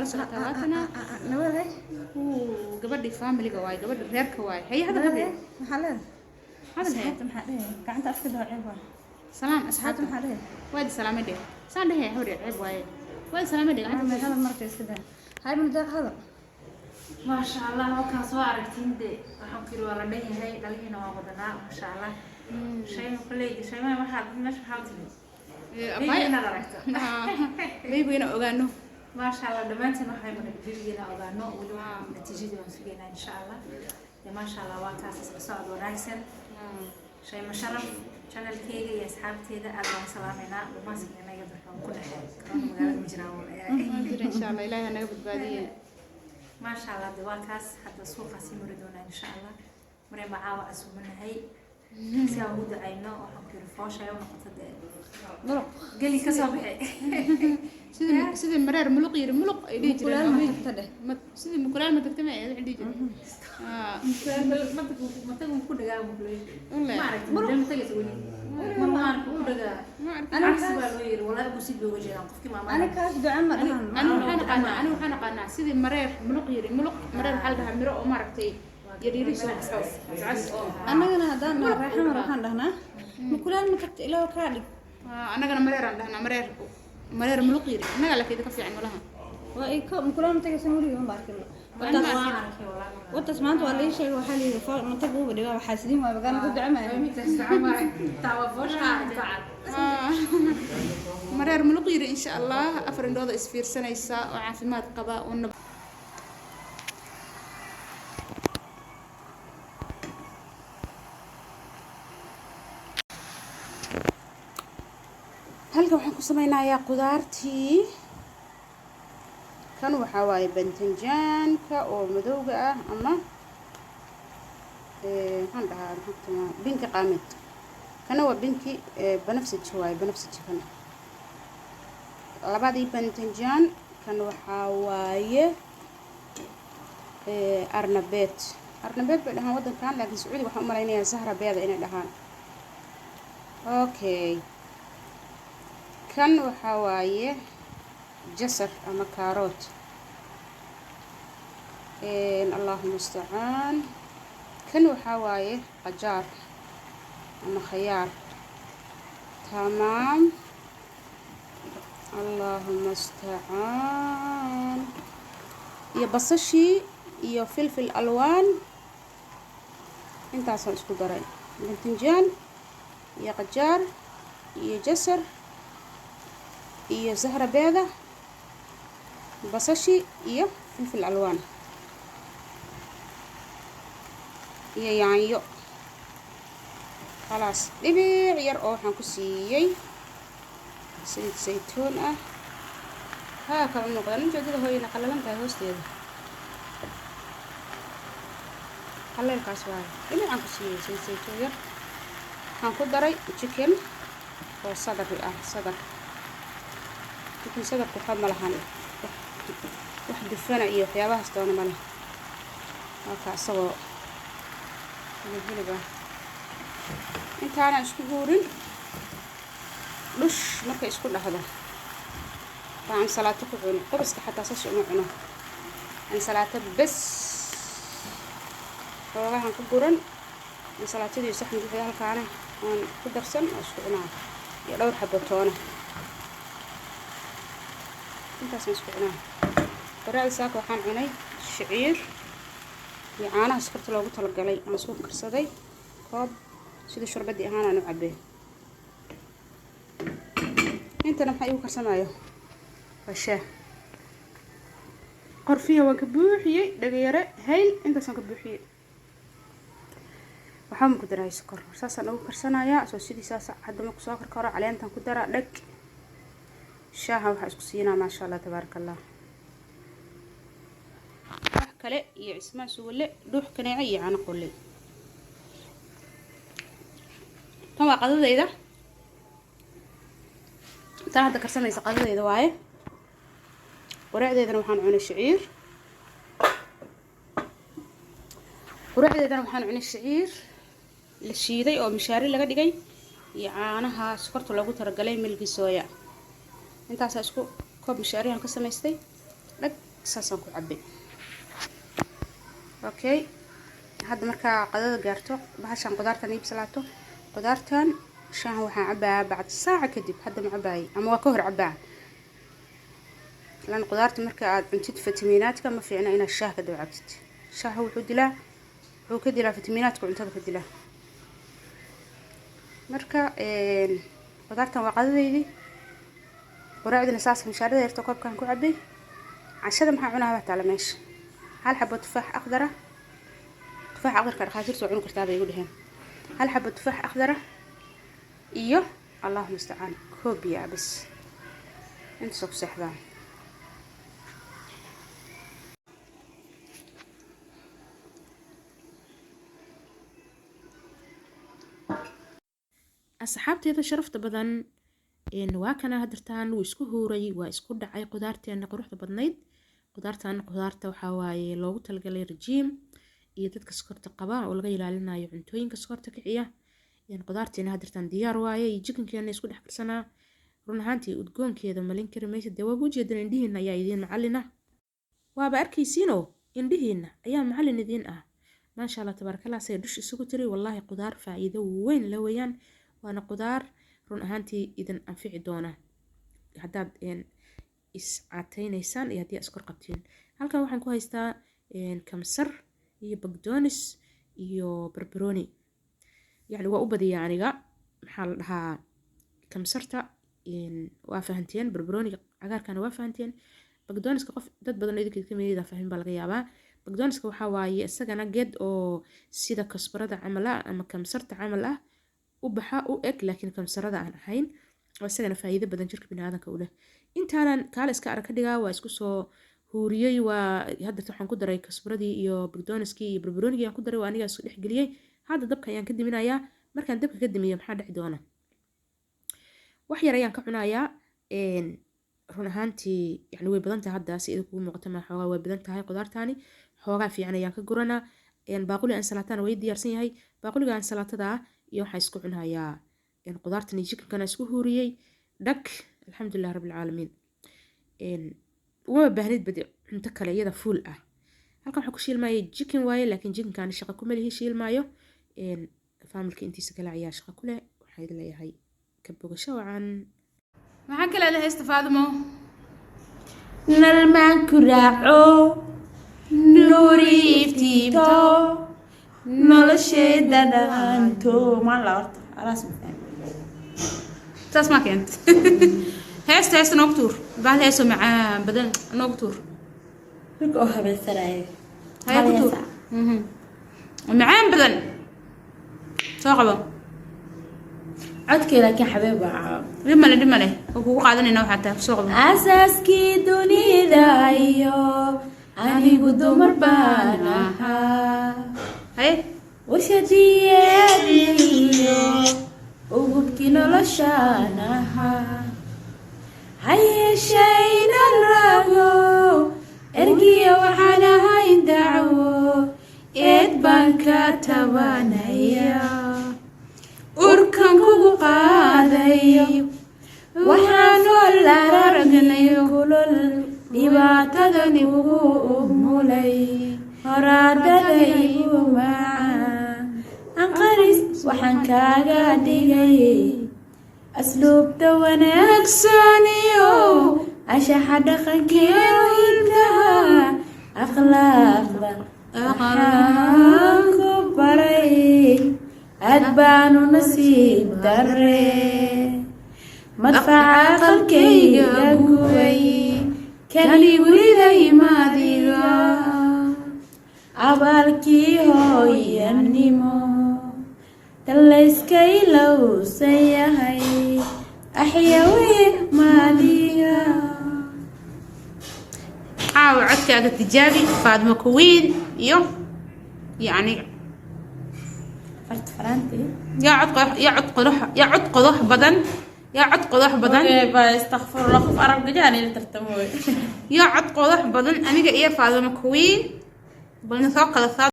la socotaa, waatana. Nawal, hay. Uu, gabadhii familiga waaye, gabadhi reerka waaye. Haye, hadal, Nawal, hadal. Maxaa leedahay? Hadal hee. Asxaabta maxaa dhehe? Gacanta afka doo, ceeb waa. Salaam. Asxaabta. Asxaabta. Maxaa dhehe? Waadi salaamay dheh, saan dhehe, habar ceeb waaye, waadi salaamay dheh gacanta. Hadal marka iska daa. Hay, Mundeeq, hadal. Maasha Allah, halkaan soo aragtiin de, waxaan ku yiri waa la dhan yahay, dhalihiina waa wadanaa, maasha Allah. Shayma kuley, shayma waxaad meesha waxaa timid Abaya. inaad aragto. Babyina ogaano. Maasha Allah, dhammaantiin waxay mana babygiina ogaano, weli waxaan natiijadii waan sugaynaa, insha Allah. De maasha Allah, waa kaas isla socod wanaagsan. Shayma Sharaf channelkeyga iyo asxaabteeda aad baan u salaameynaa. Maaskiga inaga dadka ku dhexee corona magaalada ma jiraan. Ma jiro, insha Allah, Ilaahay ha naga badbaadiye. Maasha Allah, de waa kaas, hadda suuqaasi mari doonaa, insha Allah. Marema caawa casuumanahay si aan ugu ducayno. Waxaan ku yiri foosha ay u noqoto dee Muluq. Geli ka soo bixi. Sidii mareer muluq yiri, muluq ay dhihi jireen. Mukulaal ma tagta dheh. Sidii mukulaal ma tagta, ma ay dhihi jireen. Matagu ku dhagaa mukuleel. Ule. Ma aragti mukuleel ma tagaysa weli, marmaarka u dhagaa. Ma arkin. Cagsi baa loo yiri, walaahi ugu sii looga jeedaan qofkii maamada. Ani kaas duca ma dhahan. Anigu waxaan aqaanaa sidii mareer muluq yiri, muluq mareer waxaa la dhahaa miro oo maaragtay yaryari soo baxo cas oo Annagana haddaan nahay raaxamar, waxaan dhahnaa mukulaal ma tagta, ilaahu kaa dhig. Annagana mareeraan dhahnaa, mareer mareer muluq yiri annaga, laakiin idinka fiican malaha. Waa iko mukulaal ma tagaysan, weligii ma arkin. Ani ma waan arkin. Arkay walaahi. Wataas maanta waa lii sheegay, waxaa layidhi matag uuba dhigaa, waxaa sidiin waay bagaan ku duca maayo. Midtaas duca ma taa, waa foosha aragto cad. Mareer muluq yiri, insha Allah, afar indhooda isfiirsanaysa oo caafimaad qaba oo halkan waxaan ku sameynayaa qudaartii. Kan waxaa waaye bantanjaanka oo madowga ah ama maxaan dhahaa, maxaa binki qaamid. Kana waa binki banafsaj waaye, banafsaj kan. Labadii bantanjaan. Kan waxaa waaye arnabeet, arnabeet bay dhahaan waddankan, laakiin Sacuudi waxaan u malaynayaa zahra beeda inay dhahaan. Okay, kan waxaa waaye jasar ama kaaroot. Allahu mustacaan. Kan waxaa waaye qajaar ama khayaar. Tamaam, allahu mustacaan. Iyo basashii iyo filfil alwaan, intaasaan isku daray: bantinjaan iyo qajaar iyo jasar iyo zahra beeda, basashi iyo filfil alwaan iyo yaanyo. Khalaas, dhibic yar oo waxaan ku siiyey saliid saytuun ah. Haa, kala noqdaan ujeedada hooyana qalalan tahay hoosteeda, qaleelkaas waaye. Dhinacaan ku siiyey saliid saytuun yar. Waxaan ku daray chicken oo sadari ah, sadar chicken. Sadarku waxba ma lahan, wax dufana iyo waxyaabahaas doona ma leh. Waa ka isagoo hilib hilib ah. Intaana isku guurin dhush, markay isku dhahdo baa ansalaato ku cuno. Qubaska xataa saas uma cuno, ansalaato bes xoogahan ku guran, ansalaatadii saxan wixii halkaana aan ku darsan oo isku cunaa, iyo dhowr xabo toona, intaasaan isku cunaa. Quraacda saaka waxaan cunay shaciir iyo caanaha sokorta loogu talagalay aan soo karsaday koob, sida shurbadii ahaan aan u cabay. Intana maxaa igu karsamaayo? Waa shaah. Qorfiya waan ka buuxiyey, dhagayare, hayl, intaasaan ka buuxiyey. Waxaan ku daray sokor, saasaan ugu karsanayaa. Soo sidii saas hadda marku soo karkaro, caleentan ku daraa dhag. Shaaha waxaa isku siinaa, maasha Allah, tabaaraka Allah. Wax kale iyo Cismaan Suwalle, dhuux kaneece iyo caano qolle. Tan waa qadadayda, tan hadda karsamaysa qadadayda waaye. Quraacdeedana waxaan cunay shaciir. Quraacdeedana waxaan cunay shaciir la shiiday oo mishaari laga dhigay iyo caanaha sokorta loogu talagalay, milgi sooya. Intaasaa isku koob mishaarihan ka samaystay dhag. Saasaan ku cabay. Okay, hadda markaa qadada gaarto, bahashan qudaartan ii bislaato, qudaartan shaaha waxaan cabaa bacd saaca kadib. Hadda ma cabaayay ama waa ka hor cabaa, lan qudaarta marka aad cuntid fitamiinaadka, ma fiicna inaad shaah ka daba cabtid. Shaaha wuxuu dilaa, wuxuu ka dilaa fitamiinaadka cuntada ka dilaa. Marka qudaartan waa qadadeydii. Quraacdina saas mishaarada yarta koobkaan ku cabay. Cashada maxaa cunaa? Baa taala meesha hal xabo tufaax akhdara. Tufaax akhdarka dhakhaatiirtu waa cuni kartaa bay igu dheheen. Hal xabo tufaax akhdara iyo, Allahu mustacaan, koob biyo ah bas. Intaasoo ku seexdaan. Asxaabteeda sharafta badan, waa kana hadirtaan wuu isku huuray, waa isku dhacay qudaarteena quruxda badnayd. Qudaartan qudaarta waxaa waaye loogu talagalay rajiim iyo dadka sokorta qaba oo laga ilaalinayo cuntooyinka sokorta kiciya. Qudaarteena hadirtaan diyaar waaye iyo jikinkeena isku dhex karsanaa. Run ahaantii udgoonkeeda malin kari maysa. Dee waaba ujeedan, indhihiina ayaa idiin macallin ah, waaba arkaysiinoo indhihiina ayaa macallin idiin ah. Maasha Allah, tabaarakallah, say dhush isugu tiri. Wallaahi qudaar faa'iido weyn la weeyaan, waana qudaar run ahaantii idin anfici doona haddaad is-caateynaysaan iyo haddii aad iskor qabtiin. Halkan waxaan ku haystaa kamsar iyo bagdoonis iyo barbarooni. Yacni waa u badiyaa aniga. Maxaa la dhahaa, kamsarta waa fahanteen, barbarooniga cagaarkana waa fahanteen, bagdooniska qof dad badan oo idinka ka mid fahmin baa laga yaabaa. Bagdooniska waxaa waaye isagana geed oo sida kasbarada camal ah ama kamsarta camal ah u baxa, u eg, laakiin kamsarada aan ahayn, oo isagana faa'iido badan jirka biniaadanka u leh. Intaanan kaale iska arag ka dhigaa, waa isku soo huuriyey. Waa hadda waxaan ku daray kasbaradii iyo bagdooniskii iyo barbaroonigii aan ku daray, waa anigaa isku dhex geliyey. Hadda dabka ayaan ka diminayaa. Markaan dabka ka dimiyo maxaa dhici doona? Wax yar ayaan ka cunayaa. Run ahaantii yani way badan tahay hadda si idin kugu muuqata, ma xoogaa way badan tahay qudaartaani. Xoogaa fiican ayaan ka guranaa. Baaquli ansalaatana way diyaarsan yahay. Baaquliga ansalaatada iyo waxaan isku cunayaa qudaartan iyo jikinkana isku huuriyey. Dhag, alxamdulilah rabbil caalamiin. Uma baahnid badi cunto kale, iyada fuul ah. Halkan waxaan ku shiilmaayay jikin waaye, laakiin jikinkaani shaqo kuma lihi, shiilmaayo. Faamilka intiisa kale ayaa shaqo ku leh. Waxaan idin leeyahay ka bogasho wacan. Maxaa kale ada haysta, Faadimo? Nalmaan ku raaco, nuuri iftiimto, nolosheeda dhaanto maan la horta alaas ma fahmi. Saas maa keent heesta? Heesta noogu tuur, bahal heesoo macaan badan noogu tuur. Dhulka oo habaysanaya. Haya, ku tuur. Macaan badan soo qabo. Codkii laakiin xabeeb baa caawa. Dhib male, dhib male, waa kugu qaadanayna. Waxaa tahay soo qabo. Asaaskii dunida iyo anigu dumar baan ahaa. Haye. Warshadiyeediyo ugubkii noloshaan ahaa, ha yeeshee inan raago ergiya waxaan ahayn dacwo eed baan ka tabanaya, urkan kugu qaadayo waxaan ol aragnay kulul dhibaatadan igu umulay horaadadaygu macaan anqaris waxaan kaaga dhigay asluubta wanaagsaniyo anshaxa dhaqankeenu hiddaha akhlaaqda waxaan ku baray aad baanu nasiib darre madfaca qalkayga gubay kani weliday maadiga abaalkii hooyanimo tallayskay lowsan yahay axyawe maadiga. Caawa codkaaga tijaabi, Faadmo Kuwiin iyo aniga. Farta faraanti. Yaa cod qodox, yaa cod qodox, yaa cod qodox badan, yaa cod qodox badan? Istakfirullah, qof arab gajaan ila tartamooy. Yaa cod qodox badan, aniga iyo Faadmo Kuwiin? Balna soo kala saar.